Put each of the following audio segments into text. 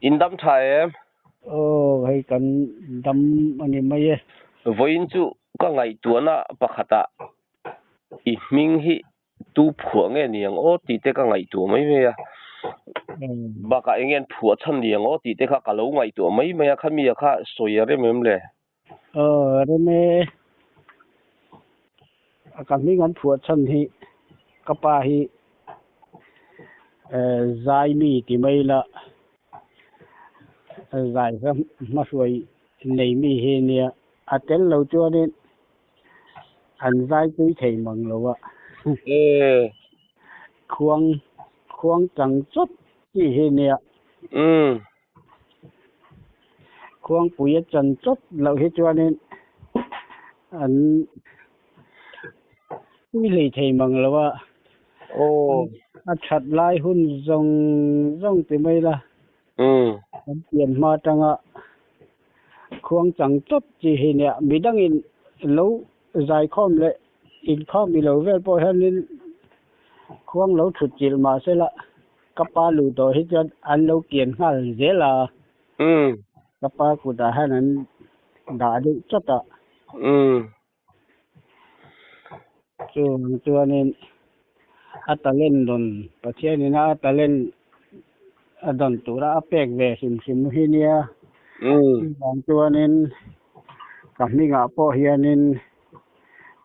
In dam tha em? Aw hei kan dam a ni mai e. Vawiin chu ka ngaihtuahna pakhatah i hming hi tu phuah nge ni ang aw tih te ka ngaihtuah mai mai a. Bakah eng nge an phuah chhan ni ang aw tih te kha ka lo ngaihtuah mai mai a, khami a kha sawi a rem em le? Aw rem e. Ka hming an phuah chhan hi ka pa hi Zaimi ti mai la zai kha hmahruai nei mi hi nia a tel lo chuanin an zai pui thei mang lo a. Khuang khuang chang chawt chi hi nia. Khuangpui a chan chawt loh hi chuanin an pui hlei thei mang lo a. A that lai hun zawng zawng ti mai la. Kan pian hma atanga khuang chang chawt chi hi nia midangin lo zaikhawm leh inkhawm i lo vel pawh hianin khuang lo thut chilh mahsela Ka pa luh tawh hi chuan an lo kian nghal zel a. Ka pa kutah hian an dah deuh chawt a. Chuvang chuanin a talent dawn Pathianin a talent a dawn tura a pek ve hrim hrim hi nia. Chuvang chuanin ka hmingah pawh hianin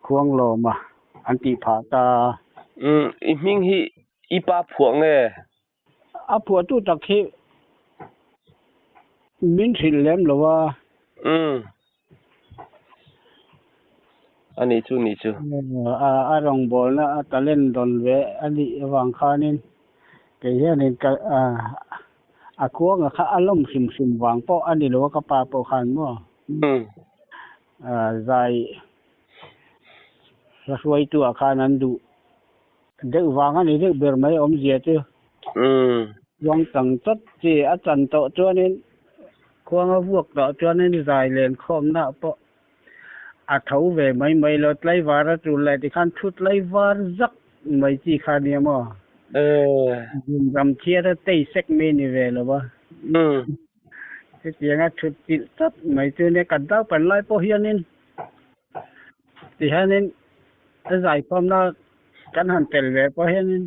Khuanglawma an tih phah ta. I hming hi I pa phuah nge? A phuahtu tak hi min hrilh lem lo a. Umm. A nih chu nih chu. A rawngbawlna a talent rawn ve a nih avang khanin kei hianin ka a kuanga kha a lawm hrim hrim vang pawh a ni lo a ka pa pawh khan maw. Umm. Zai hla hruaitu ah khan an duh. Deuh vang a ni deuh ber mai awmzia chu. Khuang chang chawt chi a chan tawh chuanin khuang a vuak tawh chuanin zai len khawmna pawh a tho ve mai mai lo. Tlaivar a tul leh tikhan thu tlaivar zak mai chi kha nia maw? Ram thiat a tei sek mai ni ve lo va. Hetianga thut chilh chawt mai chu nia kan naupan lai pawh hianin tihianin a zaikhawmna kan han tel ve pawh hianin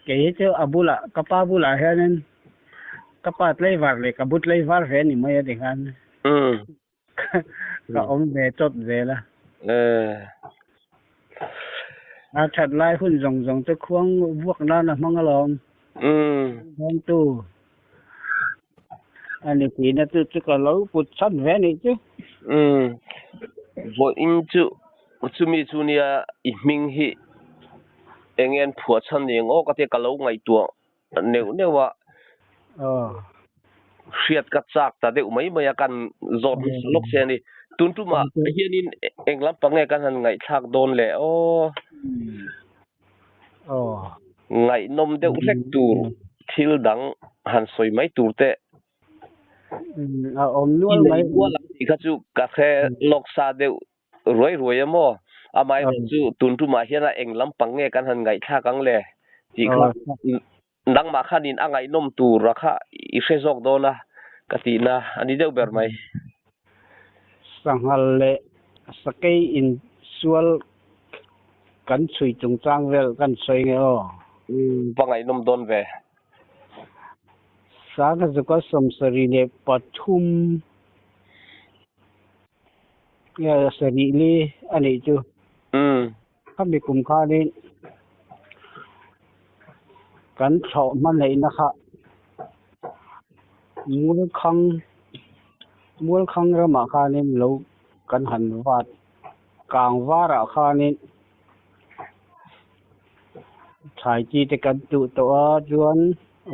kei hi chu a bulah ka pa bulah hianin ka pa tlaivar leh ka bu tlaivar ve a ni mai a ti khan ka awm ve chawt zel a. A that lai hun zawng zawng chu khuang vuak nan a hmang alawm. Khuangtu a ni tihna chu chu ka lo put chhan ve a nih chu. Vawiin chu chumi chu nia i hming hi eng nge an phuah chhan ni ang aw ka tia ka lo ngaihtuah neuh neuh a. Hriat ka chak ta deuh mai mai a kan zawt hmasa lawk che a ni. Tun tumah hianin eng lampang nge kan han ngaihthlak dawn le aw. Ngaihnawm deuh hlek tur thil dang han sawi mai tur te a awm nual mai nual ang tih kha chu ka hre lawk sa deuh ruai ruai a maw amaherawh chu tun tumah hian a eng lampang nge kan han ngaihthlak ang le tih kha nangmah khanin a ngaihnawm tur a kha i hre zawk dawn a ka tihna a ni deuh ber mai. Sanghal leh sakei insual kan chhui chungchang vel kan sawi nge aw. Umm va ngaihnawm dawn ve. Sangha zuka 73 sarih li a nih chu. Umm. Khami kum khanin kan thlawh hmangaihna kha Mualkhang Mualkhang ramah khanin lo kan han vat kang varah khanin thlai chi te kan tuh tawh a chuan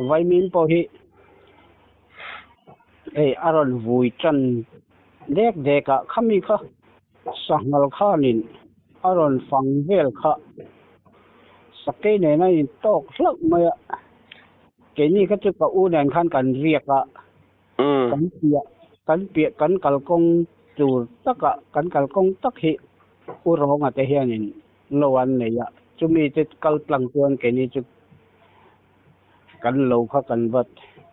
vaimim pawh hi hei a rawn vui tan dek dek a khami kha sanghal khanin a rawn fang vel kha sakei nen a intawk hlauh mai a keini kha chu ka u nen khan kan riak a kan piah kan piah kan kalkawng tur takah kan kalkawng tak hi u Rawnga te hianin lo an nei a chumi te kal tlang chuan keini chu kan lo kha kan va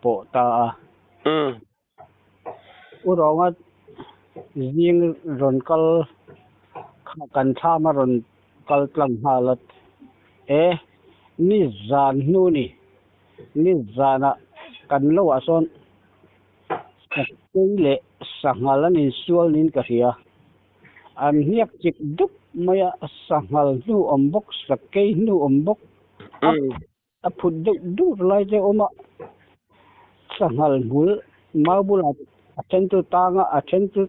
pawh ta a. U Rawnga zing rawn kal kan thlam a rawn kal tlang nghal a, e ni zan hnu ni, ni zanah kan lo ah sawn sakei leh sanghal an insual niin ka hria. An hniak chik dup mai a, sanghal hnu awm bawk, sakei hnu awm bawk, a A phut deuh dur lai te awm a, sanghal hmul mau bulah a then chu tang a, a then chu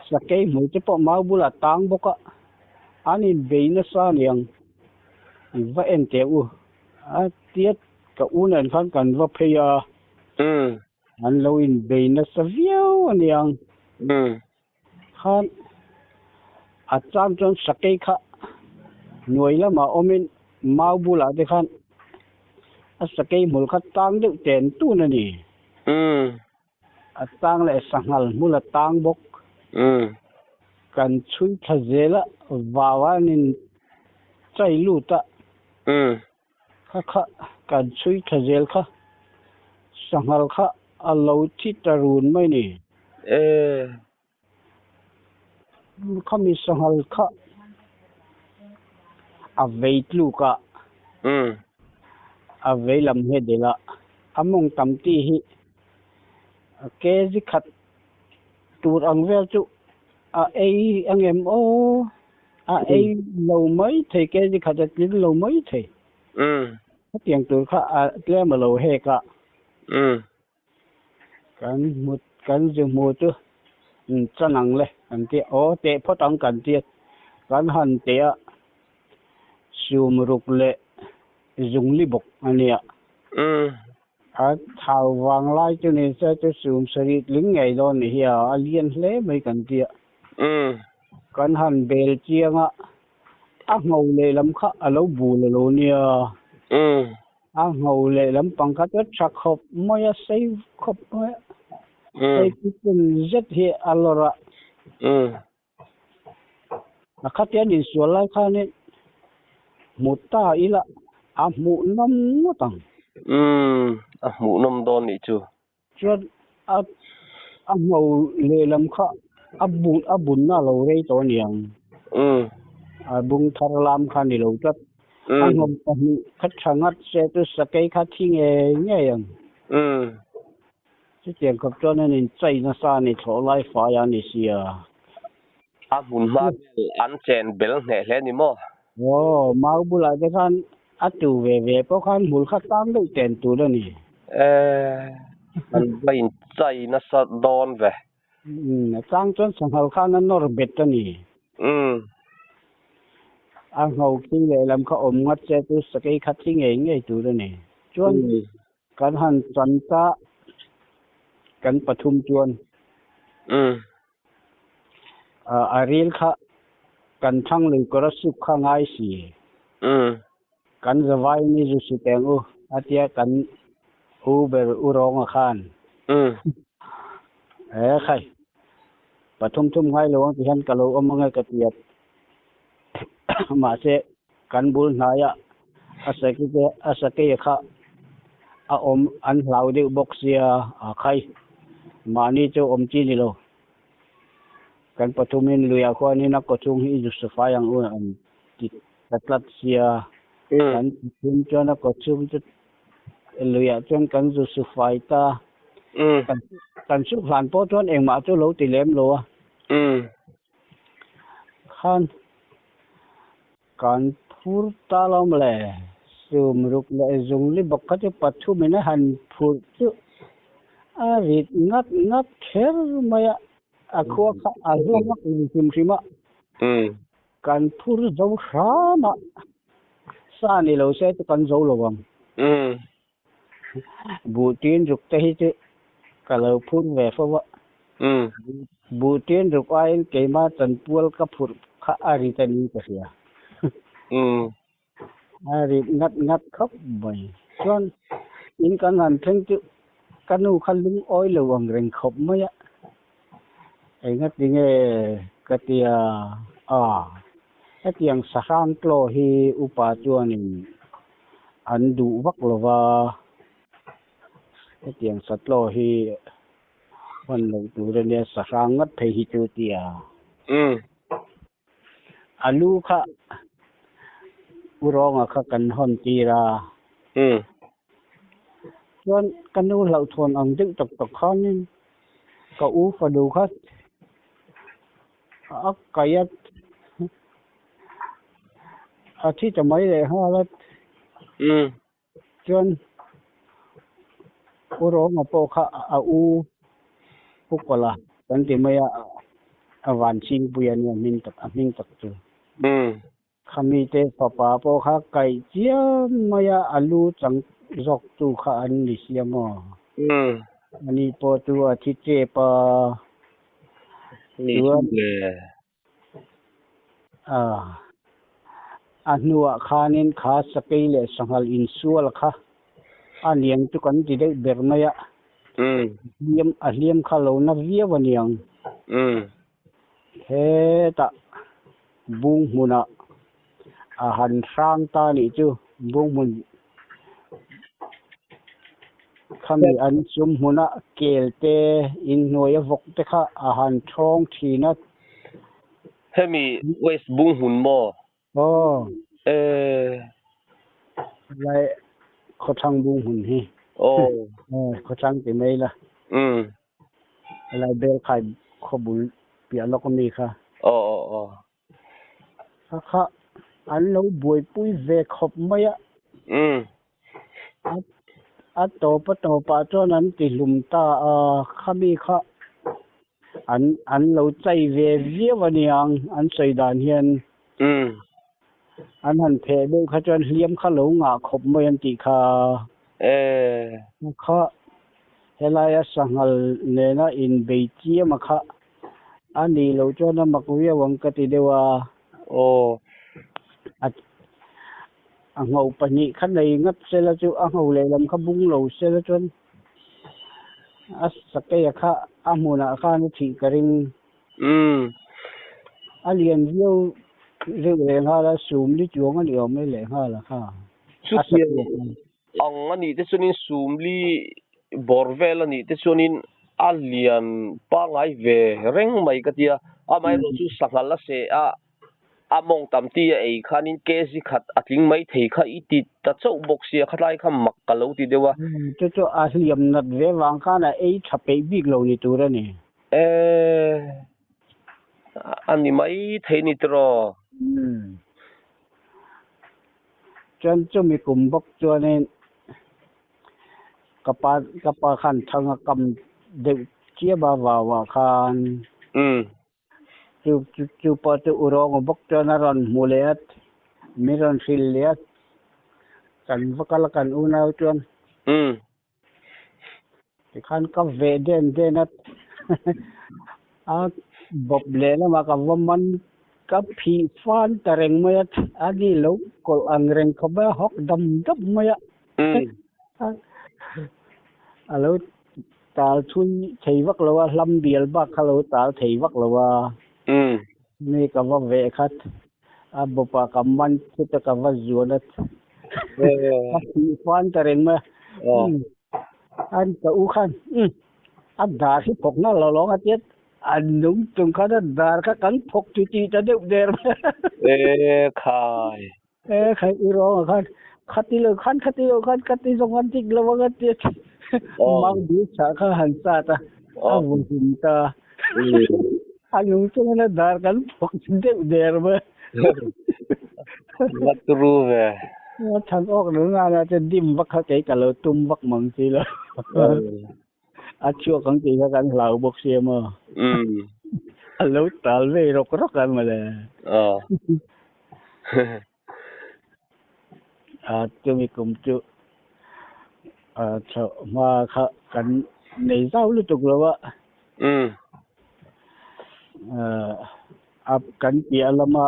sakei hmul te pawh mau bulah tang bawk a, an inbei nasa a niang i va en teh u a tia ka u nen khan kan va phei a, an lo inbei nasa viau a niang. Khan a chang chuan sakei kha hnuai lamah awmin mau bulah te khan a sakei hmul kha tang deuh ten tun a ni. A tang leh sanghal hmul a tang bawk. Kan chhui thla zel a, vau a an in chai lut a. Kha kha kan chhui thla zel kha sanghal kha a lo thi ta run mai ni. E. Khami sanghal kha a vei tluk a. A vei lam he del a, a mawng tam tih hi a kg khat tur ang vel chu a ei angem aw. A ei lo mai thei kg khat a tling lo mai thei. Hetiang tur kha a tlem a lo hek a. Kan hmu kan zu hmu chu chan ang le kan tia aw teh phawt ang kan tia kan han teh a sum ruk leh zungli bawk a nia. A thau vang lai chu ni se chu sum sarih tling ngei dawn ni hi a, a lian hle mai kan tia. Kan han bel chiang a, a ngho lehlam kha a lo bul a lo nia. A ngho lehlam pang kha chu a tha khawp mai a, sei khawp mai a. Sei pum zet hi a lawr a. A khatian insual lai khanin hmu ta ila a hmuhnawm ngawt ang. Umm, a hmuhnawm dawn nih chu. Chuan a a ngho lehlam kha a bun a bunna a lo rei tawh aniang. Umm. A bung thar lam kha a ni lo tlat. A ngho pahnih kha tha ngat se chu sakei kha thi ngei ngei ang. Umm. Chutiang khawp chuan an inchai nasa a ni, thlawh lai fai a ni sia. A hmun hma vel an chen bel hneh hle ni maw? Aw, mau bulah te khan a tu ve ve pawh khan hmul kha tang deuh ten tur a ni. E, an va inchai nasa dawn ve. Umm, a chang chuan sanghal khan a nawr bet a ni. Umm. A ngho khi lehlam kha awm ngat che chu sakei kha thi ngei ngei tur a ni. Chuan Kan han chan ta kan pathum chuan a ril kha kan thlang lui kawr a suk kha ngai si. Kan zavai ni zu si teng u a tia kan u ber u rawnga khan. E khai pathum thum ngai lo ang ti hian ka lo awm ange ka ti a. Mahse Kan bul hnaiah a sakite a sakei kha a awm an hlau deuh bawk sia a khai. Mahni chu awm chi ni lo. Kan pathumin luiah khuanin a kawchhung hi i zu safai ang u an ti ta tlat sia. Kan pathum chuan a kawchhung chu luiah chuan kan zu safai ta. Kan suk hlan pawh chuan engmah chu lo ti lem lo a. Khan Kan phur ta lo mawle, sum ruk leh zungli bawk kha chu pathum in a han phurh chu a rit ngat ngat kher mai a, a khua kha a zuam vak lo hrim hrim a, kan phur zo hram a, sa ni lo se chu kan zo lo ang. Buh tin ruk te hi chu ka lo phur ve fo a. Buh tin ruk aiin keima chanpual ka phurh kha a rit a ni ka hria. A rit ngat ngat khawp mai. Chuan in kan han thleng chu ka nu kha lungawi lo ang reng khawp mai a. Engatinge ka tia a, hetiang sahrang tlaw hi upa chuanin an duh vak lo va, Hetiang satlaw hi hman loh tur a nia, sahrang ngat phei hi chu tia. A lu kha U Rawnga kha kan hawn tir a. Chuan ka nu hlauhthawn ang deuh tak tak khanin ka u fanu kha a kaih a, a thi ta mai leh nghal a. Chuan U Rawnga pawh kha a u Pu Kawla kan ti mai a, a van chingpui a nia hming tak a hming tak chu. Khami te fapa pawh kha kaih chiam mai a, a lu chang zawk tu kha an ni sia maw? Ani pawh chu a thi chep a. Ni chu le. A, a hnuah khanin kha sakei leh sanghal insual kha a niang chu kan ti deuh ber mai a. Hliam, a hliam kha lo na viau a niang. Hetah bung hmunah a han hrang ta nih chu bung hmun khami an sum hmuna kel te inhnuai a vawk te kha a han thawng thin a. Hemi West bung hmun maw? Aw. Eh. Lai khawthlang bung hmun hi. Aw. Khawthlang ti mai la. Lai bel khai khawbul piah lawk ami kha. Aw aw aw. Kha kha an lo buaipui ve khawp mai a. A tawp a tawpah chuan an ti hlum ta a, khami kha an an lo chai ve viau a niang an sawi dan hian. An han pheh deuh kha chuan hliam kha lo ngah khawp mai an tih kha. Kha helaia sanghal nena inbei chiam a kha. A nih loh chuan a mak viau ang ka ti deuh a. Aw. A a ngho pahnih kha nei ngat sela chu a ngho lehlam kha bung lo sela chuan a sakeia kha a hmunah khan a thih ka ring. A lian viau reuh leh nghal a, sum li chuang a ni awm e leh nghal a kha. A sakeia kha. Ang a nih te chuanin sumli bawr vel a nih te chuanin a lian pangngai ve reng mai ka tia. Amaherawh chu sanghal a seh a, a mawng tam ti a ei khanin kg khat a tling mai thei kha i ti ta chauh bawk sia, khatlai kha mak ka lo ti deuh a. Chu chu a hliam nat ve vang khan a ei tha peih bik lo ni tur a ni. E, a ni mai thei ni tiraw? Chuan chumi kum bawk chuanin ka pa ka pa khan thang a kam deuh chiap a vau ah khan chu chu pawh chu u rawng bawk chuan a rawn hmu leh a min rawn hrilh leh a kan va kal a kan unau chuan Tikhan ka veh den den a, a bawp leh lamah ka va man ka phih fan ta reng mai a, a ni lo kawlh ang reng khawp mai a, hawk dam dam mai a. A lo tal thui thei vak lo a, hlam bial bak kha lo tal thei vak lo a. Mi ka va veh khat, a bawpah ka man thut a, ka va zuan a, ka phih fan ta reng mai a. An ka u khan umm a dar hi phawk nghal lo lawng a tia a nung chung khan a dar kha kan phawk ti ti ta deuh der mai a. E khai. E khai u rawng ah khan khati lo khan khati lo khan khati zawng an tik lo ang a tia mang dil chhah kha han sat a a vaw him ta a nung chung in a dar kan phawk deuh der mai a. Va turu ve. A than awk lo ngan a chuan dim vak kha kei ka lo tum vak mang si lo. A chhuak ang tih kha kan hlau bawk sia maw. A lo tal vei rawk rawk a mawle. A chumi kum chu a chhoh hma kha kan nei zau lutuk lo a. A kan piah lama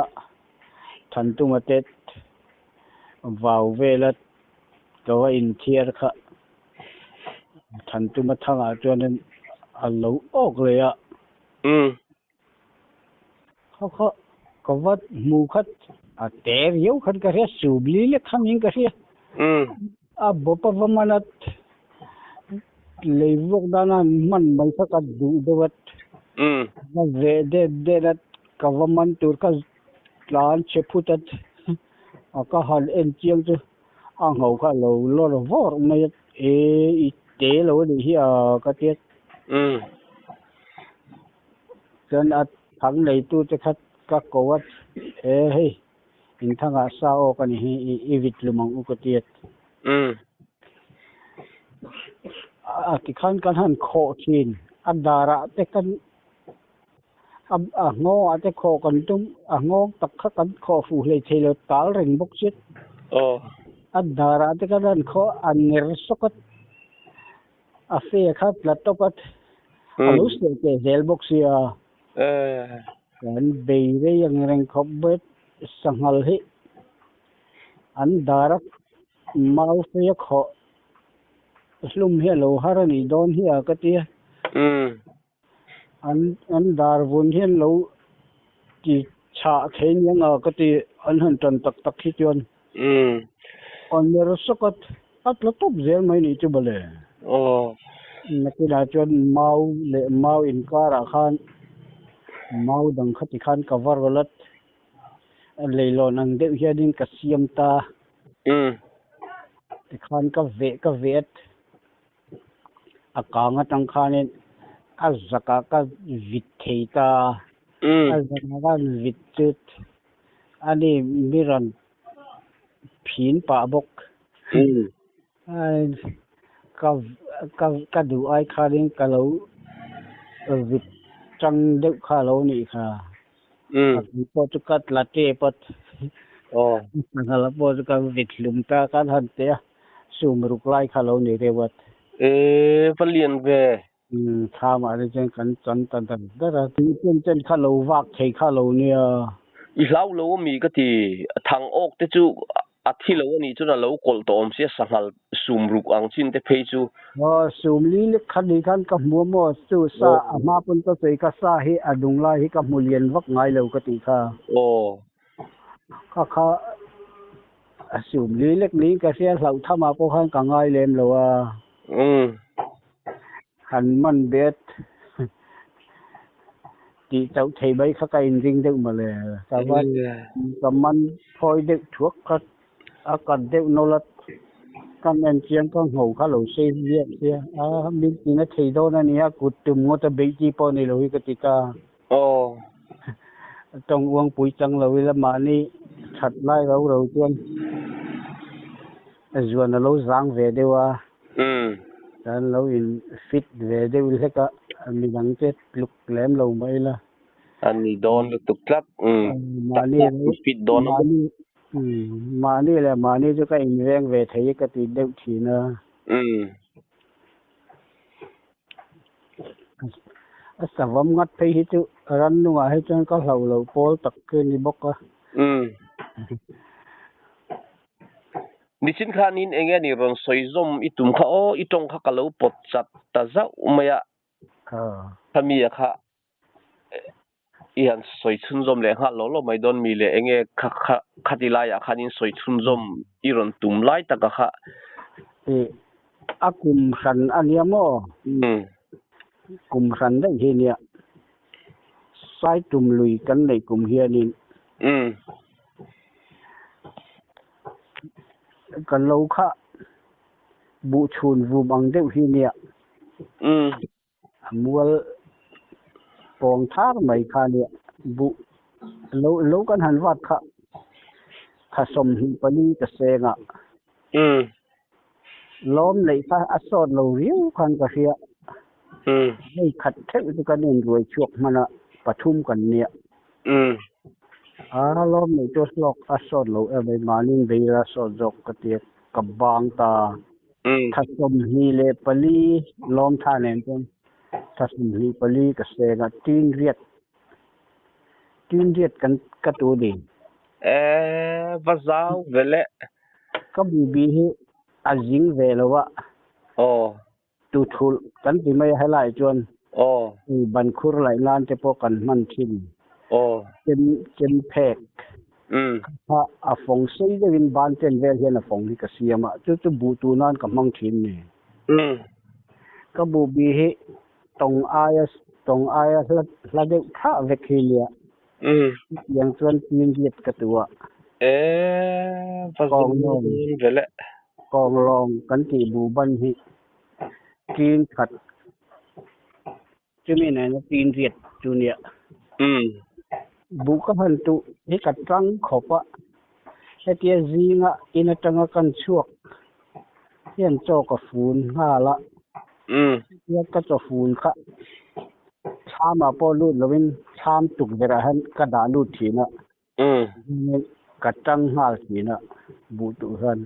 Thantunga te vau vela ka va inthiar kha Thantuma thangah chuanin a lo awk leh a. Kha kha ka va hmu khat a te riau khan ka hria subli lek khangin ka hria. A bawp a va man a Lei vuak dana man mai kha ka duh deuh a. Ka veh det det a, ka va man tur ka tlan chhe phut a, a ka han en chiang chu a ngho kha a lo lawr vawr mai a, e i te lo a nih hi a ka ti a. Chuan a thang neitu te kha ka ko a, e hei inthangah sa awk a nih hi i vit hlum ang u ka ti a. A tikhan kan han khawh thin a darah te kan a nghawngah te khawh kan tum a nghawng tak kha kan khawh fuh hlei thei lo tal reng bawk chiat. A darah te kan han khawh a ner sawk a a fe kha tla tawp a a lo seh teh zel bawk sia. Kan bei rei ang reng khawp bet sanghal hi an dar a mau fei a khawh hlum hi a lo har a nih dawn hi a ka ti a. An an dar vun hian lo ti chhah thei nia nga ka ti an han tan tak tak hi chuan. An ner sawk a a tla tawp zel mai nih chu mawle. Nakinah chuan mau leh mau inkarah khan mau dang kha tikhan ka va rawlh a, leilawn ang deuh hianin ka siam ta. Tikhan ka veh ka veh a, a kang atang khanin a zakah ka vit thei ta. A zakah ka vit chu ani mi rawn phin pah bawk. Ka ka ka duh ai khanin ka lo vit tang deuh kha a lo nih kha. A pui pawh chu ka tla tep a, sanghal pawh chu ka vit hlum ta khan han ti a, sum ruk lai kha a lo ni reuh a. E, va lian ve. Thlamah te chuan kan chan ta dar dar a, tih chen chen kha lo vak thei kha lo nia. I hlau lo ami ka ti, thang awk te chu a thi lo anih chuan a lo kawlh tawh awm sia sanghal sum ruk ang chin te phei chu. Aw, sum li lek kha ni khan ka hmu a maw, chu sa a hma pawn ka sawi kha sa hi a dung lai hi ka hmu lian vak ngai lo ka tih kha. Aw. Kha kha a sum li lek niin ka hria hlauh tham ah pawh khan ka ngai lem lo a. Han man bet tih chauh thei mai kha ka inring deuh mawle. Ka va ka man phawi deuh thuak kha a kat deuh nawlh a, ka en chiang ka ngho kha lo sei viak sia. A min tina thei dawn a nia, kut tum ngawt a beih chi pawh ni lo hi ka ti ta. Tawng uang pui chang lo ila mahni that lai ro ro chuan zuan a lo zang ve deuh a. Kan lo in fit ve deuh hlek a, midang te tluk lem lo mah ila. A ni dawn lutuk tlat. Mahni fit dawn a mahni mahni leh mahni chu ka inveng ve thei hi ka ti deuh thin a. A savam ngat phei hi chu rannungah hi chuan ka hlauh loh pawl tak khi a ni bawk a. Nichin khanin eng nge ni rawn sawi zawm i tum kha aw, i tawng kha ka lo pawt chat ta zauh mai a. Khami a kha i han sawi chhunzawm leh nghal lo lo mai dawn mi le eng nge kha kha khati laiah khanin sawi chhunzawm i rawn tum lai taka kha. A kum hran a nia maw? Kum hran daih hi nia. Saitum lui kan neih kum hianin. Ka lo kha buh chhun vum ang deuh hi nia. A mual pawng thar mai kha nia. Buh lo lo kan han vat kha tha 24 ka seng a. Lawm neih kha a sawt lo riau khan ka hria. Hei khat theuh chu kan inruai chhuak hman a, pathum kan nia. A lawm neih chu a hlawk a sawt lo em mai, mahniin beira sawt zawk ka ti a, ka bang ta. Tha 24 lawm tha nen chuan tha 24 ka seng a, tin riat tin riat kan ka tu ni. E, va zau ve le. Ka bubi hi a zing ve lo a. Tu thulh kan ti mai a helai chuan ban khur laih nan te pawh kan hman thin. Chem chem phek kha a fawng sei deuhin ban chen vel hian a fawng hi ka siam a, chu chu buh tu nan ka hmang thin ni. Ka bu bi hi tawng aia tawng aia hla hla deuh thlah vek hi nia. Chutiang chuan tin riat ka tu a. E va Kawng lawng ve le. Kawng lawng kan tih bu ban hi tin khat chumi nena tin riat chu nia. Bu ka han tuh hi ka tang khawp a, hetia zinga in atanga kan chhuak hian chaw ka fun nghal a, hetia ka chaw fun kha thlamah pawh lut lovin thlam tukverh ah hian ka dah lut thin a, ka tang nghal thin a buh tuh hian.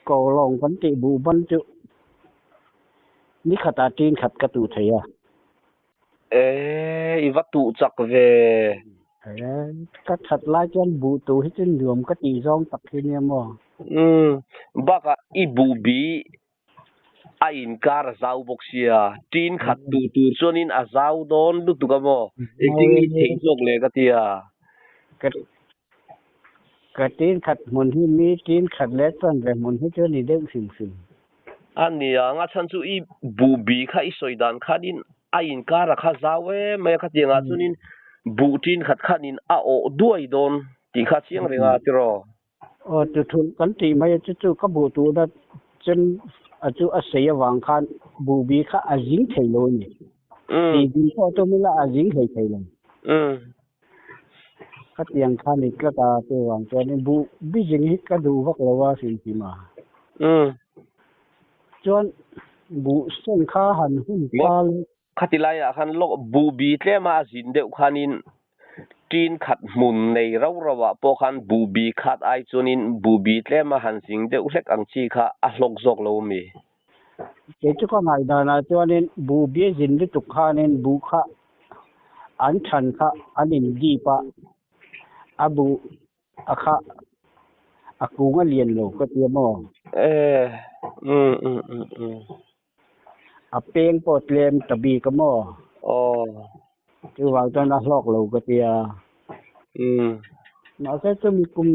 Ko lawng kan tih buh ban chu nikhatah tin khat ka tuh thei a. E, i va tuh chak ve. E, ka that lai chuan buh tuh hi chu nuam ka tih zawng tak hi nia maw? Umm, bakah i buh bi a inkar a zau bawk sia, tin khat tuh tur chuanin a zau dawn lutuk a maw? Engtin nge i theih zawk le ka ti a. Ka ka tin khat hmun hi mi tin khat leh chuan ve hmun hi chu a ni deuh hrim hrim. A nia, nga chhan chu i buh bi kha i sawi dan khanin a inkar a kha zau em mai a, khatiang ah chuanin buh tin khat khanin a awh duai dawn tih kha a chiang reng a tiraw? Aw, tuthulh kan tih mai a chu chu ka buh tuhna chem a chu a sei avang khan buh bi kha a zing thei lo a ni. Tih zing pawh tum ila a zing hlei thei lo. Khatiang kha ni tlat a chuvang chuanin buh bi zing hi ka duh vak lo a hrimhrim a. Chuan buh sen kha han hun ta le. Khati laiah khan lawk buh bi tlema a zin deuh khanin tin khat hmun nei rau rauah pawh khan buh bi khat ai chuanin buh bi tlema han zing deuh hlek ang chi kha a hlawk zawk lo mi? Kei chu ka ngaihdanah chuanin buh bi a zin lutuk khanin buh kha an than kha an indip a, a buh a kha a kung a lian lo ka tia maw? E, um um um um. A peng pawh tlem ta bik a maw? Aw. Chuvang chuan a hlawk lo ka tia. Um. Mahse chumi kum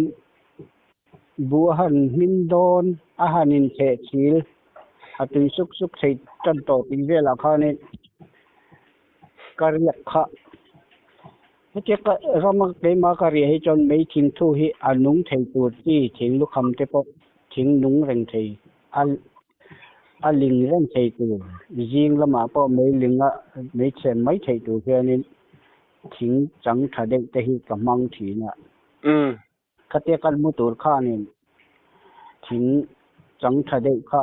buh a han hmin dawn, a han incheh chil, a tui suk suk thei tan tawh tih velah khanin ka riak kha. Hetia ka rama keimah ka riah hi chuan mei thing thu hi a nung thei tur chi thing lukham te pawh thing nung reng thei a a ling reng thei tur zing lamah pawh mei ling a mei chhem mai theih tur hianin thing chang tha deuh te hi ka hmang thin a. Khatia kan hmu tur khanin thing chang tha deuh kha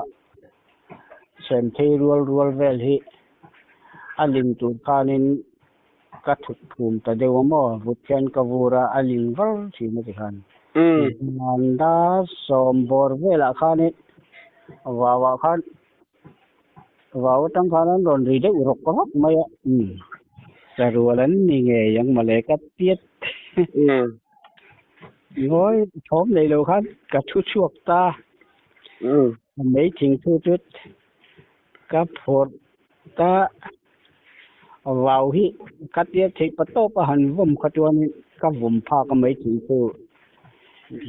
chhem thei rual rual vel hi a ling tur khanin ka thut phum ta deuh a maw vut hian ka vur a a ling var thin a ti khan. Manda sawm bawr velah khanin vau ah khan vau atang khan an rawn ri deuh rawk rawk mai a sarual an ni ngei ang mawle ka tiat ngawi thawm nei lo khan ka thu chhuak ta mei thing thu chu ka phawrh ta vau hi ka tia theih pa tawp a han vawm kha chuanin ka vawm phak a mai thing chu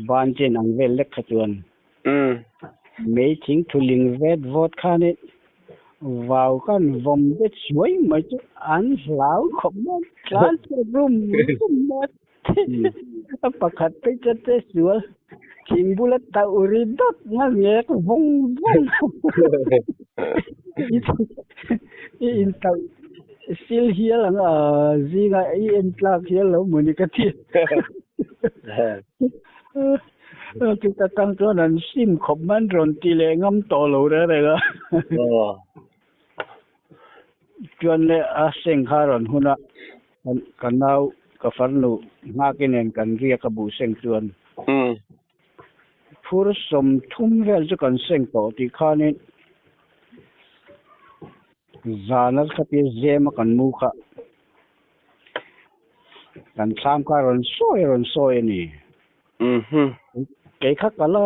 ban chen ang vel lek kha chuan mei thing thuling vet vawt khanin vau khan vawm bet suai mai chu an hlau khawp mai tlan chhuak rum rum mai a pakhat phei chuan te sual thing bula tauh ri dawt ngal ngek vawng vawng i in tauh sil hial ang a zinga i en tlak hial lo mawni ka ti chuta tang chuan an sim khawp mai an rawn ti leh ngam tawh lo reng reng a chuan le a seng kha a rawn hun a Ka nau, ka farnu nghak inen kan riak a buh seng chuan phur 30 vel chu kan seng tawh tih khanin zana khatia zema kan mu kha kan thlam kha a rawn sawi a rawn sawi a ni. Kei kha ka la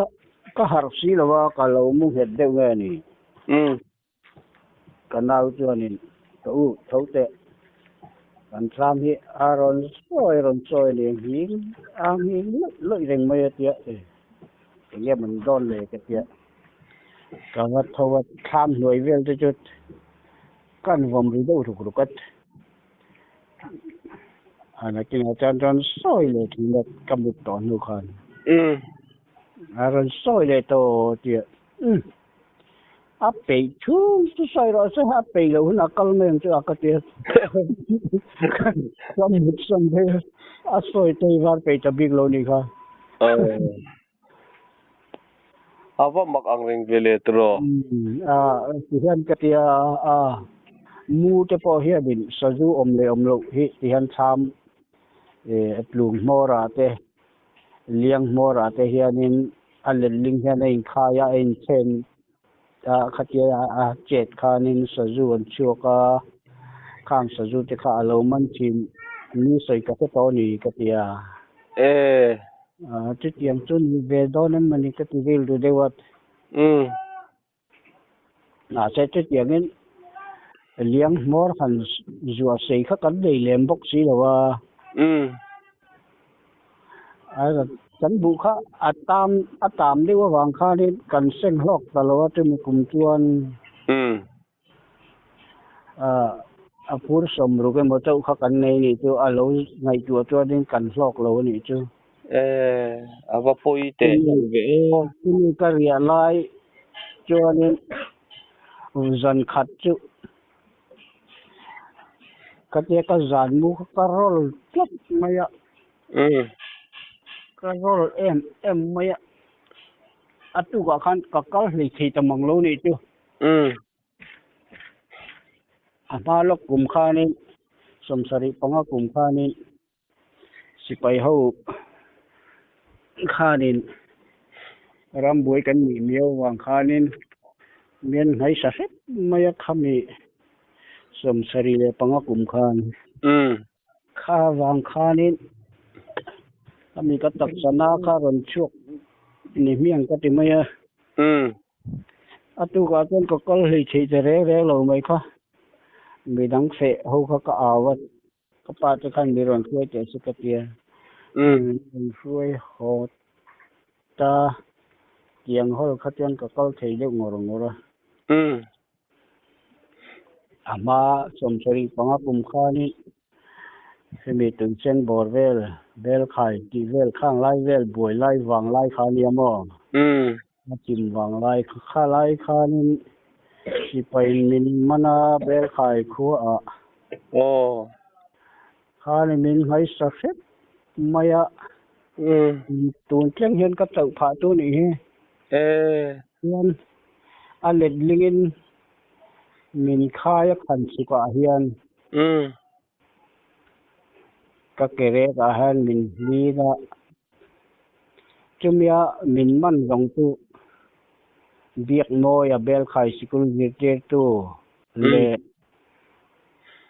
ka harh si lo a, ka lo mu nghet deuh nge a ni. Ka nau chuanin ka u tho teh kan thlam hi a rawn sawi rawn sawi a ni nghing a nghing lawih lawih reng mai a tia e enge man dawn le ka tia. Ka va tho a, thlam hnuai vel te chu kan vawm ri deuh ruk ruk a. A nakinah chuan rawn sawi leh thin a ka mut tawh hnu khan. A rawn sawi leh tawh tih a umm a peih chhung chu sawi rawh se a peih loh hunah kal mai ang chu a ka ti a. Ka mut sawn phei a, a sawi tei var peih ta bik lo nih kha. A va mak ang reng ve le tiraw? A ti hian ka ti a, a mu te pawh hianin sazu awm leh awm loh hi ti hian thlam tlung hmawrah te, liang hmawrah te hianin a letling hian a inkhai a, a inchhen a, khatia a chet khanin sazu an chhuak a, khang sazu te kha a lo man thin ni sawi ka hre tawh a ni ka ti a. E. Chutiang chu ni ve dawn em mawni ka ti rilru deuh a. Mahse chutiangin liang hmawr han zuah sei kha kan nei lem bawk si lo a. Kan buh kha a tam a tam deuh avang khanin kan seng hlawk ta lo a chumi kum chuan. A phur sawmruk emaw chauh kha kan nei anih chu a lo ngaihtuah chuanin kan hlawk lo anih chu. E, a va pawi teh hlauh ve aw. Chumi ka riah lai chuanin zan khat chu ka tia ka zan mu kha ka rawl tlat mai a. Ka rawl em em mai a. A tukah khan ka kal hlei thei ta mang lo anih chu. A hma lawk kum khanin 75 kum khanin sipai ho khanin rambuai kan nih miau vang khanin mian hnaisa hrep mai a khami 75 kum khan. Kha vang khanin khami ka taksa na kha rawn chhuak ni hmiang ka ti mai a. A tukah chuan ka kal hlei theih ta reng reng lo mai kha. Midang feh ho kha ka au a, ka pa te khan mi rawn hruai teh se ka ti a. Min rawn hruai haw ta tiang hawl kha chuan ka kal thei deuh ngawr ngawr a. A hma 75 kum khanin hemi tuisen bawr vel, bel khai tih vel khang lai vel buai lai vang lai kha ania maw? A chim vang lai kha lai khanin sipai min man a bel khai khuaah khanin min ngaihsa hrep mai a. Tun thleng hian ka chauh phah tu nih hi. Chuan a letlingin min khai a khan chhukah hian ka ke rekah hian min hlir a. Chumia min man zawng chu Biaknawia Belkhai sikul zirtirtu leh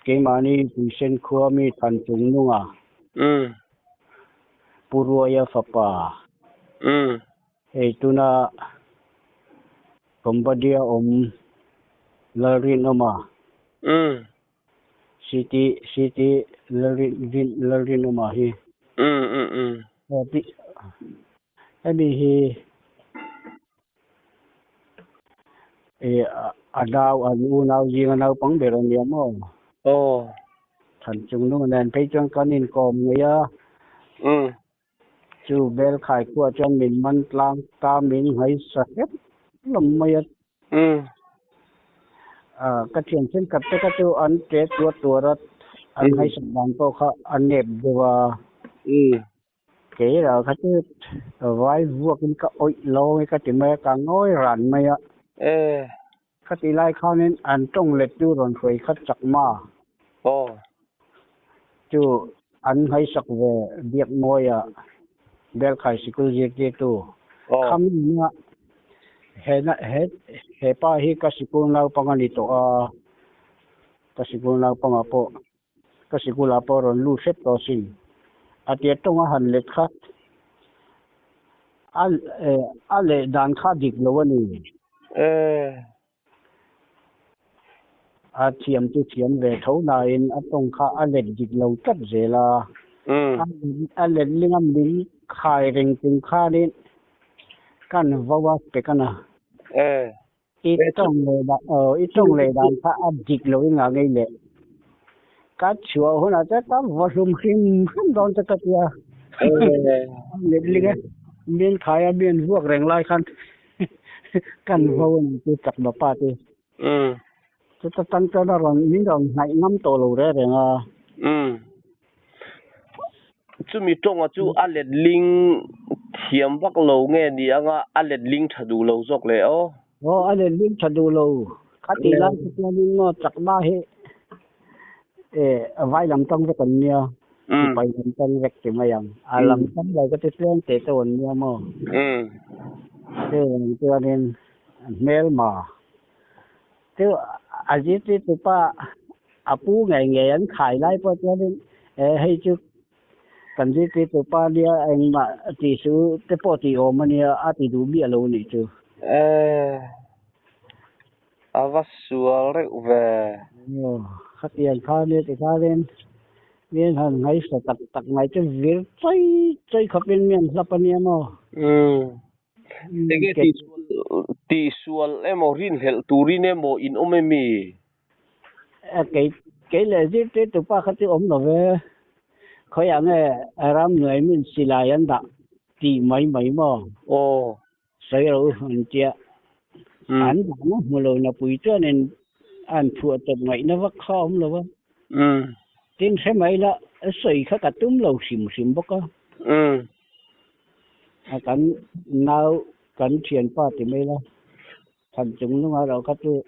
keimahni Tuisen khua mi Than Chung Nunga Pu Ruaia fapa hei tuna Cambodia awm Lalrinawma CT CT Lalrinawma hi hemi hi a nau an unau zinga naupang ber a nia maw? Than chung nung nen phei chuan kan inkawm ngei a. Chu bel khai khuah chuan min man tlang ta min ngaihsa hrep hlawm mai a. Ka thian thenkhat te kha chu an ṭe tuar tuar a, an ngaihsak dan pawh kha a nep deuh a. Kei ral kha chu vai vuakin ka awih lo nge ka ti mai a, ka ngawi ran mai a. Khatih lai khanin an tawng let chu rawn hruai khat chak ma. Chu an ngaihsak ve Biakmawia Belkhai sikul zirtirtu Khamina he he he pa hi ka sikul naupang a ni tawh a, ka sikul naupangah pawh Ka sikulah pawh rawn lut hrep tawh asin. A tia tawng a han let kha a a leh dan kha dik lo a ni. A thiam chu thiam ve tho nain a tawng kha a let dik lo tlat zel a. A let ling a min khai reng chung khanin kan vo a pek a na. I tawng leh dan aw i tawng leh dan kha a dik lo in ngah ngei le. Ka chhuah hunah chuan ka va hlum hrim hrim dawn che ka tia. Letling e, mian khai a mian vuak reng lai khan kan vo a ni chu chakma pa te. Chuta tang chuan a rawn min rawn hnaih ngam tawh lo reng reng a. Chumi tawnga chu a letling thiam vak lo nge ni anga a letling tha duh lo zawk le aw. Aw a letling tha duh lo. Khatih lai chu chuanin maw chakma hi eh vai lam tang vek an nia, sipai lam tang vek ti mai ang. A lam tang lo ka ti tlem teh teuh an nia maw. Chuvang chuanin hmelma Chu a zirtirtu pa a pu ngei ngei an khai lai pawh chuanin e hei chu kan zirtirtu pa nia engmah tih su te pawh tih awm a nia a ti duh miah lo a nih chu. E a va sual reuh ve. Aw khatiang kha nia tikhanin mian han ngaihsa tak tak mai chu vir chai chai khawpin mian hlap a nia maw. Umm Enge tihsual emaw rinhlelh turin emaw in awm emi? Kei kei leh zirtirtu pa kha chu awm lo ve. Khawiah nge ram hnuai min silai an dah tih mai mai maw? Aw. Sawi ro an tia. An dahna hmu lo napui chuanin an phuah tawp ngaihna vak kha awm lo va. Tin hre mai la sawi kha ka tum lo hrim hrim bawk a. A kan nau kan thianpa ti mai la, Than chung nunga ro kha chu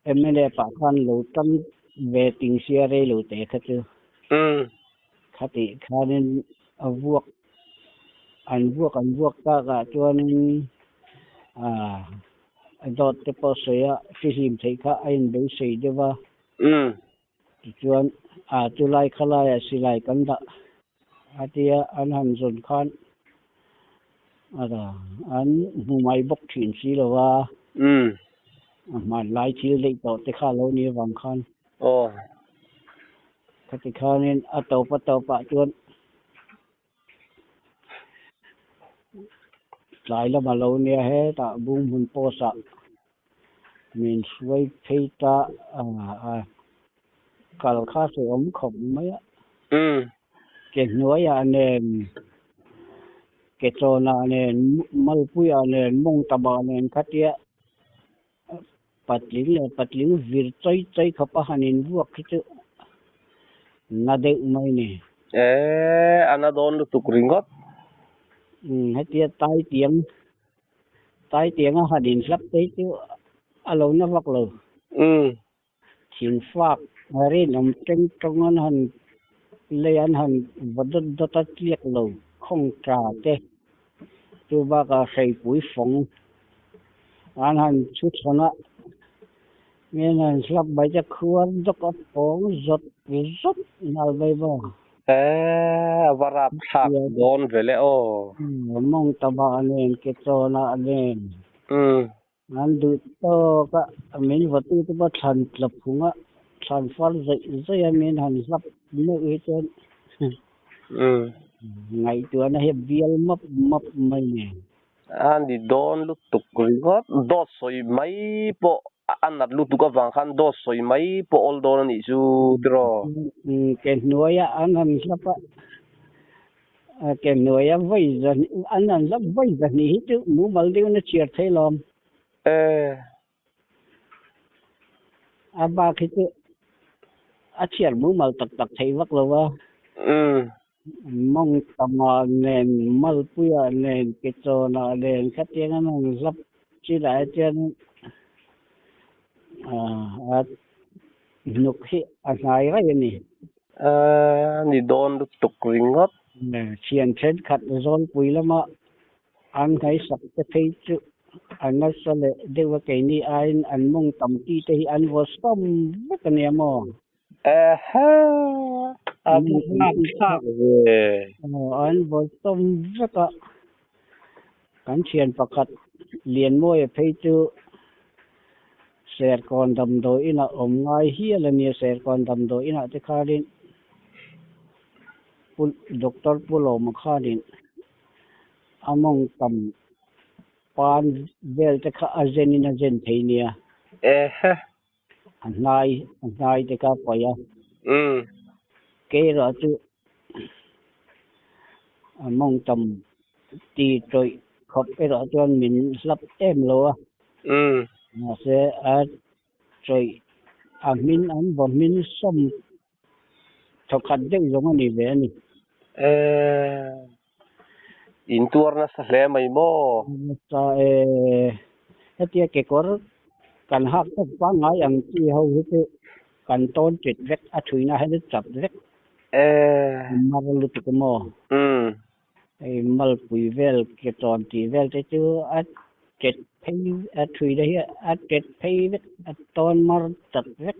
mla pah khan lo tan ve ting sia rei lo te kha chu. Khatih khanin a vuak an vuak an vuak takah chuanin a dawt te pawh sawi a fihlim theih kha a inbeisei deuh a. Tichuan, a chulai khalaiah silai kan dah a tia an han zawn khan an hmu mai bawk thin si lo va, a hmanlai thil daih tawh te kha lo ni avang khan. Khati khanin a tawp a tawpah chuan Tlai lama lo nia hetah bung hmun post ah min hruai phei ta a kal kha sawi awm khawp mai a. Ke hnuaiah nen, ke chawnah nen, malpuiah nen, mawngtamah nen khatia patling leh patling vir chawi chawi khawp a han invuak khi chu na deuh mai ni. Eee a na dawn lutuk ringawt. Umm hetia tai tiang tai tiang a han inhlap te chu a lo na vak lo. Umm. Thingfak rinawm teng tawng an han lei an han va dawt dawt a tliak lo khawng ta te chu bakah hreipui fawng an han chhu chhawn a mian han hlap mai te khuar dawk a pawng zawt zawt nghal mai maw. Eee a va rap thlak dawn ve le aw. Mawng tamah nen ke chawnah nen. An duh tawk a, min vawtu te pawh thlan tla phung a, thlan far zaih zaih a min han hlap meuh hi chuan ngaihtuahna hi a bial map map mai nen. A ni dawn lutuk ringawt, dawt sawi mai pawh a nat lutuk avang khan dawt sawi mai pawh awl dawn a nih chu tiraw? Ke hnuaia an han hlap a, Ke hnuaia vawi zahnih an han hlap vawi zahnih hi chu mumal deuhin a chhiar thei lawm. A bak hi chu a chhiar mumal tak tak thei vak lo va. Mawng tamah nen, malpuiah nen, ke chawnah nen khatiang an han hlap chilah hi chuan a hnuk hi a hnai raih a ni. A ni dawn lutuk ringawt. Thian thenkhat Zawlpui lama an ngaihsak te phei chu a nasa leh deuh a keini aiin an mawng tam ti te hi an vaw sawm vek a nia maw? Ehe! A va nghak thlak ve. Aw an vaw sawm vek a, kan thian pakhat Lianmawia phei chu Serkawn damdawi inah awm ngai hial a nia, Serkawn damdawi inah te khanin Pu Doctor Pu Lawma khanin a mawng tam Pan vel te kha a zen in a zen thei nia. Ehe. A hnai a hnai te kha paih a. Umm. Keirah chu a mawngtam ti tawih khawp erawh chuan min hlap em lo a. Umm. Mahse a tawih a hmin an vaw hmin sawm thawkhat deuh zawng a ni ve a ni. Eeh. In tuar nasa hle mai maw? Nasa e. Hetia kekawr kan hak tawp pangngai ang chi ho hi chu kan tawn tit vek, a thuina hian a chap vek. Eeh. Mar lutuk maw? Umm. Hei malpui vel ke tawn tih vel te chu a tet phei a thuina hi a tet phei vek, a tawn mar chat vek.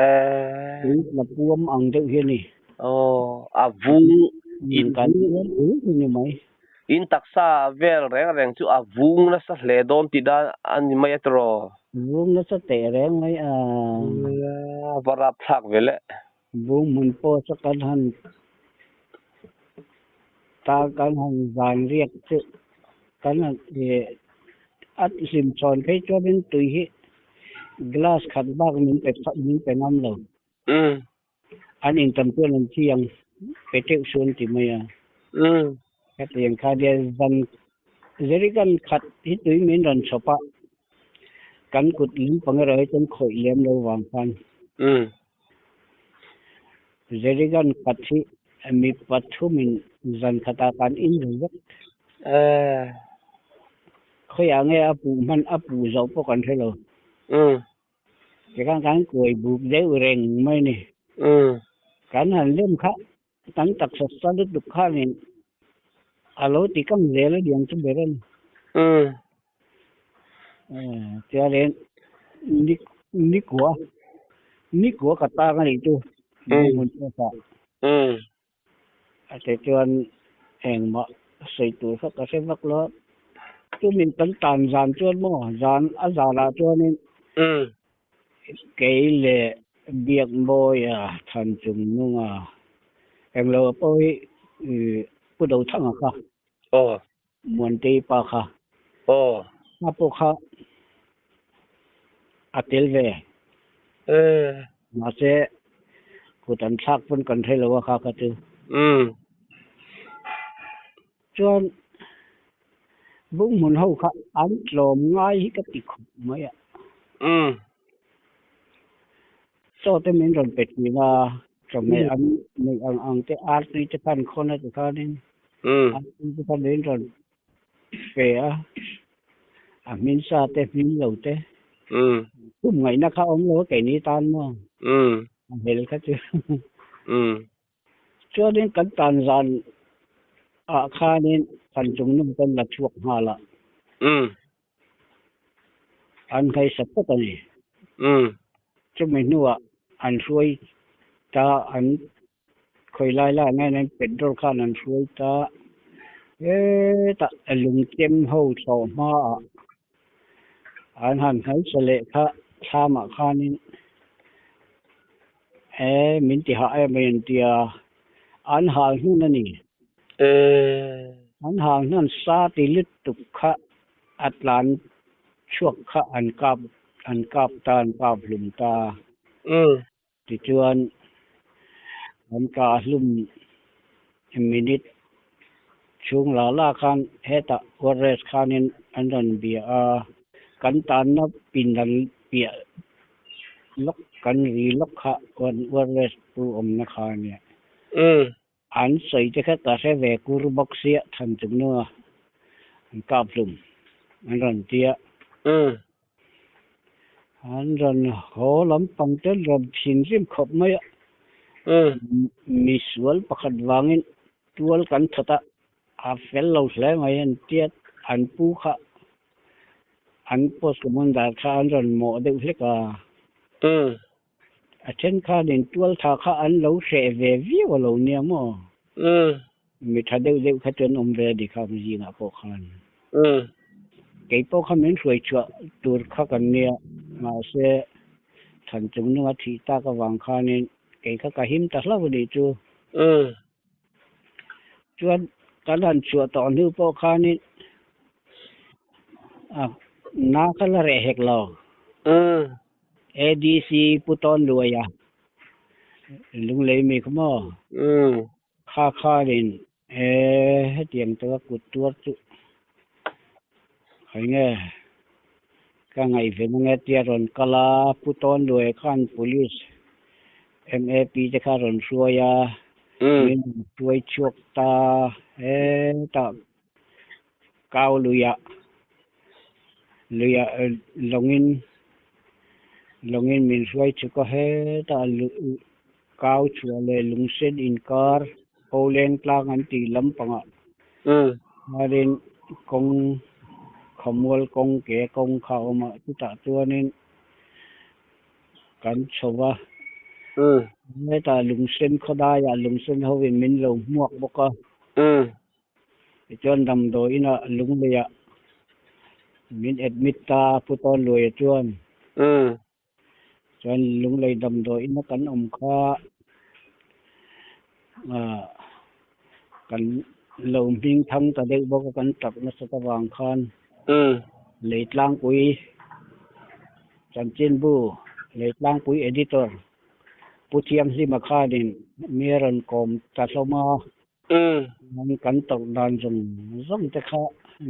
Eeh. Tui la puam ang deuh hi a ni. Aw, a vung in Kan puam ul hi ni mai. In taksa vel reng reng chu a vung nasa hle dawn tih dan a ni mai a tiraw? Vung nasa teh reng mai a. Nia, va rap thlak ve le. Vung hmun pawh chu kan han ta kan han zan riak chu kan han a hlim chhawn phei chuanin tui hi glass khat bak min pe min pe ngam lo. Umm. An intam chuan an thi ang pe teuh suan ti mai a. Umm. Hetiang kha nia zan jerrycan khat hi tui min rawn chhawp a, kan kut lung pang erawh hi chuan khawih lem lo vang khan. Umm. Jerrycan khat hi mi pathumin zan khatah kan in ru vek. Eeh. Khawiah nge a puh hman a puh zawh pawh kan hre lo. Umm. Tikhan kan kuai buk deuh reng mai ni. Umm. Kan han lem kha kan taksa sa lutuk khanin a lo ti kang zel a niang chu ber a ni. Umm. Chuanin ni nikua nikua ka tang a nih chu hmun pawh. Umm. A ti chuan engmah sawi tur kha ka hre vak lo a, chumin kan tan zan chuan maw zan a zanah chuanin kei leh Biakmawia Thanchungnunga englo pawh hi Pu Dothanga kha Muantei pa kha a pawh kha a tel ve. Mahse kut an thlak pawn kan hre lo a kha kha chu. Chuan bunghmun ho kha an tlawm ngai hi ka ti khawp mai a. Chaw te min rawn pe thin a, chawhmeh an neih ang ang te artui te khan khawn a ti khanin artui te kha min rawn pe a, a hmin sa te hmin lo te khum ngaihna kha awm lo a keini tan maw a hel kha chu. Chuanin kan tan zan ah khanin kan chungnung kan la chhuak nghal a. An ngaihsak tak a ni. Chumi hnuah an hruai ta, an khawi lai lai ang hian an petrol khan an hruai ta. Hetah lungchem ho thlawh hmaah an han hnaisa leh kha thlamah khanin e min ti hah em mai an ti a, an hal hnun a ni. An hal hnun sa ti lutuk kha A tlan chhuak kha an kap an kap ta an kap hlum ta. Tichuan an kah hlum minute chhung la la khan hetah Warres khanin an rawn bia a, kan tanna pindan piah lawk kan ri lawk kha Warres pu awmna kha a nia. An sawi te kha ka hre ve kur bawk sia than chung nua an kap hlum an rawn ti a. An rawn haw lampang te an rawn thinrim khawp mai a. Misual pakhat vangin tual kan that a, a fel lo hle mai an ti a, an pu kha an post commander kha an rawn mawh deuh hlek a. A then khanin tualtha kha an lo hreh ve viau a lo nia maw? Mi tha deuh deuh kha chuan awm ve a ni kha ang zingah pawh khan. Kei pawh kha min hruai chhuah tur kha kan nia, mahse Than chungnunga thih tak avang khanin kei kha ka him ta hlauh a nih chu. Chuan kan han chhuah tawh hnu pawh khanin. A na kha la reh hek lo. ADC Pu Tawn Luaia Lunglei mi kha maw? Kha khanin e hetiang taka kut tuar chu khawi nge ka ngaihven ange tia rawn kal a, Pu Tawn Luaia khan Police MAP te kha rawn hruai a, min rawn hruai chhuak ta hetah Kau luiah luiah lawngin lawngin min hruai chhuk a hetah kau chhuah leh lungsen inkar Pholeng tlang an tih lampangah chuanin kawng khawmual kawng ke kawng kha a awm a chutah chuanin kan chho va hetah lungsen khawdaiah lungsen hovin min lo hmuak bawk a. Tichuan damdawi inah Lungleiah min admit ta Pu Tawnluaia chuan. Chuan Lunglei damdawi ina kan awm kha kan lo hming thang ta deuh bawk a kan tak nasat avang khan Leitlangpui chanchinbu Leitlangpui editor Pu Thianghlima khanin mi a rawn kawm ta hlawm a. Kan tawrh dan zawng zawng te kha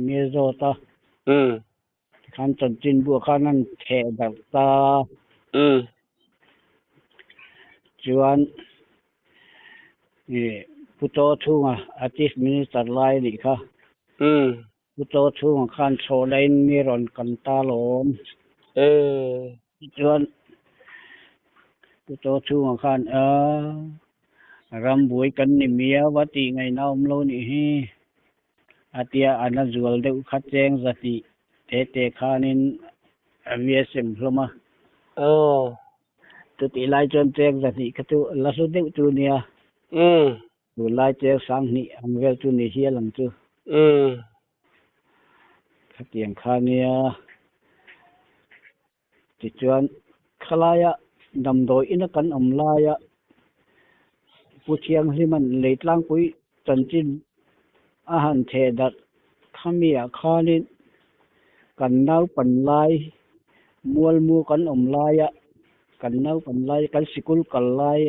nge zawt a. Tikhan chanchin buah khan an theh darh ta. Chuan Pu Chaw chhunga a Chief Minister lai a nih kha. Pu Chaw chhunga khan chhawhlain mi rawn kan ta lawm. Chuan Pu Chaw chhunga khan a rambuai kan ni miau a tih ngaihna awm lo nih hi a tia a na zual deuh kha cheng zahnih te te khanin a mi a sem hlawm a. Chutih lai chuan cheng zahnih kha chu la hlu deuh chu nia. Tunlai cheng sanghnih ang vel chu ni hial ang chu. Khatiang kha nia. Tichuan khalaia damdawi ina kan awm laia Pu Thianghlima'n Leitlangpui chanchin a han theh darh khamiah khanin kan naupan lai mualmu kan awm laia kan naupan lai kan sikul kal lai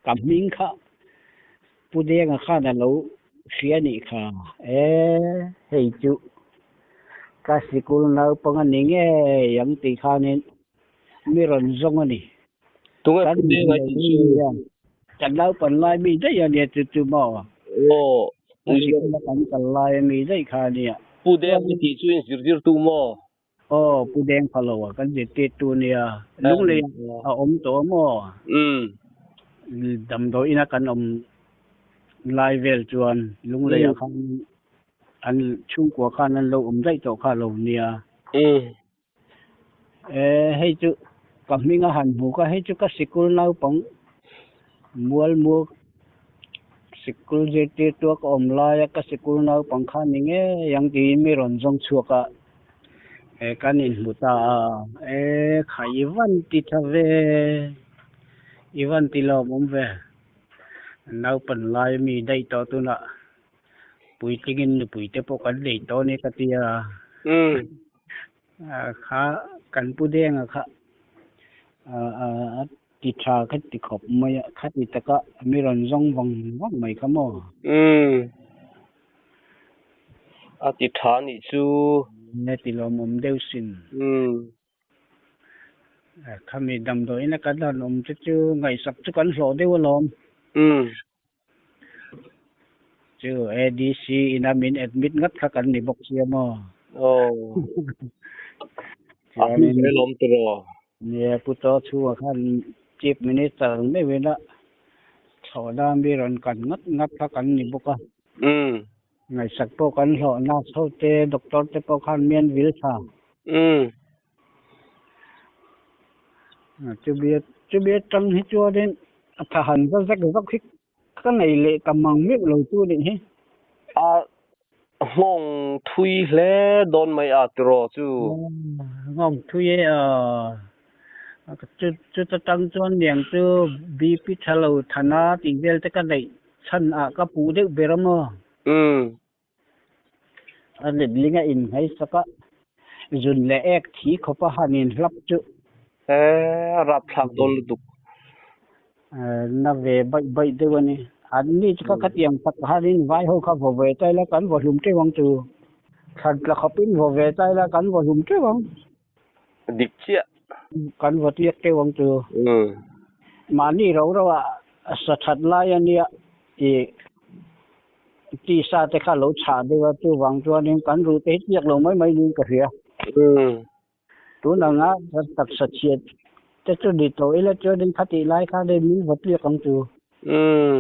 ka hming kha Pu Denga khan a lo hria nih kha. E, hei chu ka sikul naupang a ni ngei ang tih khanin mi rawn zawng a ni. Tunge Pu Denga i tih chu? Kan naupan lai mi daih a nia chu chu maw? Aw, ka sikul a kan kal lai a mi daih kha a nia. Pu Denga i tih chu in zirtirtu maw? Aw, Pu Deng pha lo a kan zirtirtu nia. Lunglei a awm tawh a maw? Damdawi ina kan awm lai vel chuan Lunglei ah khan an chhungkua khan an lo awm daih tawh kha lo nia. E, hei chu ka hming a han hmu ka, hei chu ka sikul naupang Mualmuak sikul zirtirtua ka awm laia ka sikul naupang kha ni ngei ang tiin mi rawn zawng chhuak a, e kan inhmu ta a, e kha i van ti tha ve, i van ti lawmawm ve, naupan lai mi daih tawh tunah puitlingin nupui te pawh kan nei tawh a ni ka ti a, kha kan pu Denga kha a Ti tha kha ti khawp mai a, kha ti taka mi rawn zawng vang vang mai kha maw? Umm. A ti tha nih chu. Nge ti lawmawm deuh sin. Umm. Khami damdawiin a kan han awm te chu ngaihsak chu kan hlawh deuh alawm. Umm. Chu ADC ina min admit ngat kha kan ni bawk sia maw? Aw. A hnu zel awm tiraw? Nia, Pu Chaw chhungah khan Chief Minister meuhin a thlawhna mi rawn kan ngat ngat kha kan ni bawk a. Ngaihsak pawh kan hlawh nurse ho te, doctor te pawh khan mian vil tha. Chubia chubia tang hi chuanin a tha han za zek zawk hi ka nei leh ta mang meuh lo chu nih hi. A nghawng thui hle dawn mai a tiraw chu. Nghawng thui e a chu chuta tang chuan niang chu BP tha lo thana tih vel te ka neih chhan ah ka puh deuh ber a maw? A letling a inhmaisak a. Zun leh ek thi khawpa han inhlap chu. E rapthlak dawn lutuk. Na ve baih baih deuh a ni. An ni chu kha khatiang tak khanin vai ho kha vaw ve ta ila kan vaw hlum teuh ang chu. Thlan tla khawpin vaw ve ta ila kan vaw hlum teuh ang. Dik chiah. Kan vaw tliak teuh ang chu. Mahni ro ro ah sa that lai a nia ih tisa te kha lo chhah deuh a chuvang chuanin kan ruh te hi tliak lo mai mai niin ka hria. Tun anga kan taksa chhiat te chu ni tawh ila chuanin khatih lai khan hei min va tliak ang chu. Umm.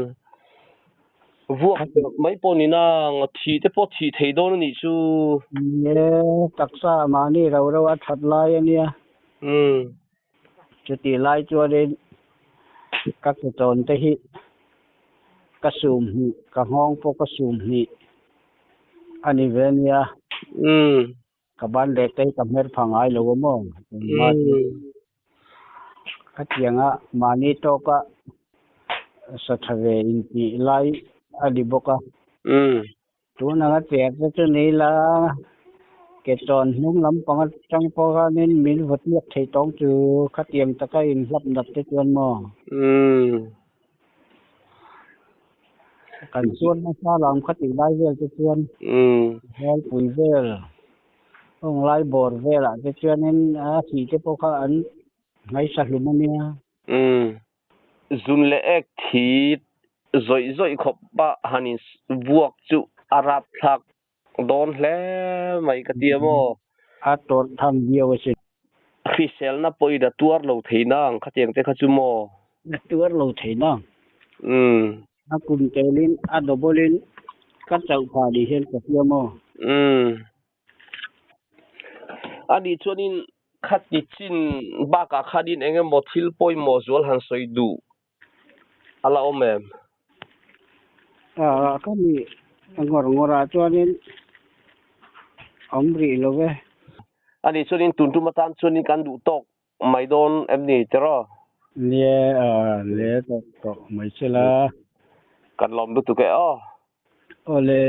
Vuak mai pawh ni nang, thih te pawh thih thei dawn a nih chu. Ni e, taksa mahni ro ro a that lai a nia. Umm. Chutih lai chuanin ka kutawn te hi ka sum hnih, ka nghawng pawh ka sum hnih a ni ve nia. Umm. Ka ban leh te hi ka hmer pha ngai lo a maw? Engmah chu khatianga mahni tawka sa tha ve intih lai a ni bawk a. Tun anga cher te chu ni ila ke tawn hnung lampang atang pawh khanin min vaw tliak thei tawng chu khatiang taka inhlap nat te chuan maw? Kan chuan nasa lam kha tih lai vel te chuan Hmelpui vel, Awnglai bawr velah te chuanin a thih te pawh kha an ngaihsa hlum a nia. Zun leh ek thi zawih zawih khawp a han in vuak chu a rapthlak dawn hle mai ka ti a maw? A tawrh tham viau a sin. Hriselna pawhin a tuar lo thei nang khatiang te kha chu maw? A tuar lo thei nang. A kum telin a double in ka chauh phah ni hian ka hria maw? Umm. Ani chuanin khati chin bakah khanin eng emaw thil pawimawh zual han sawi duh a la awm em? Ka ni ngawr ngawrah chuanin awm rih lo ve. Ani chuanin tun tum atan chuanin kan duh tawk mai dawn em ni tiraw? Nia, le tawh tawh mai che la. Kan lawm lutuk e aw. Awle.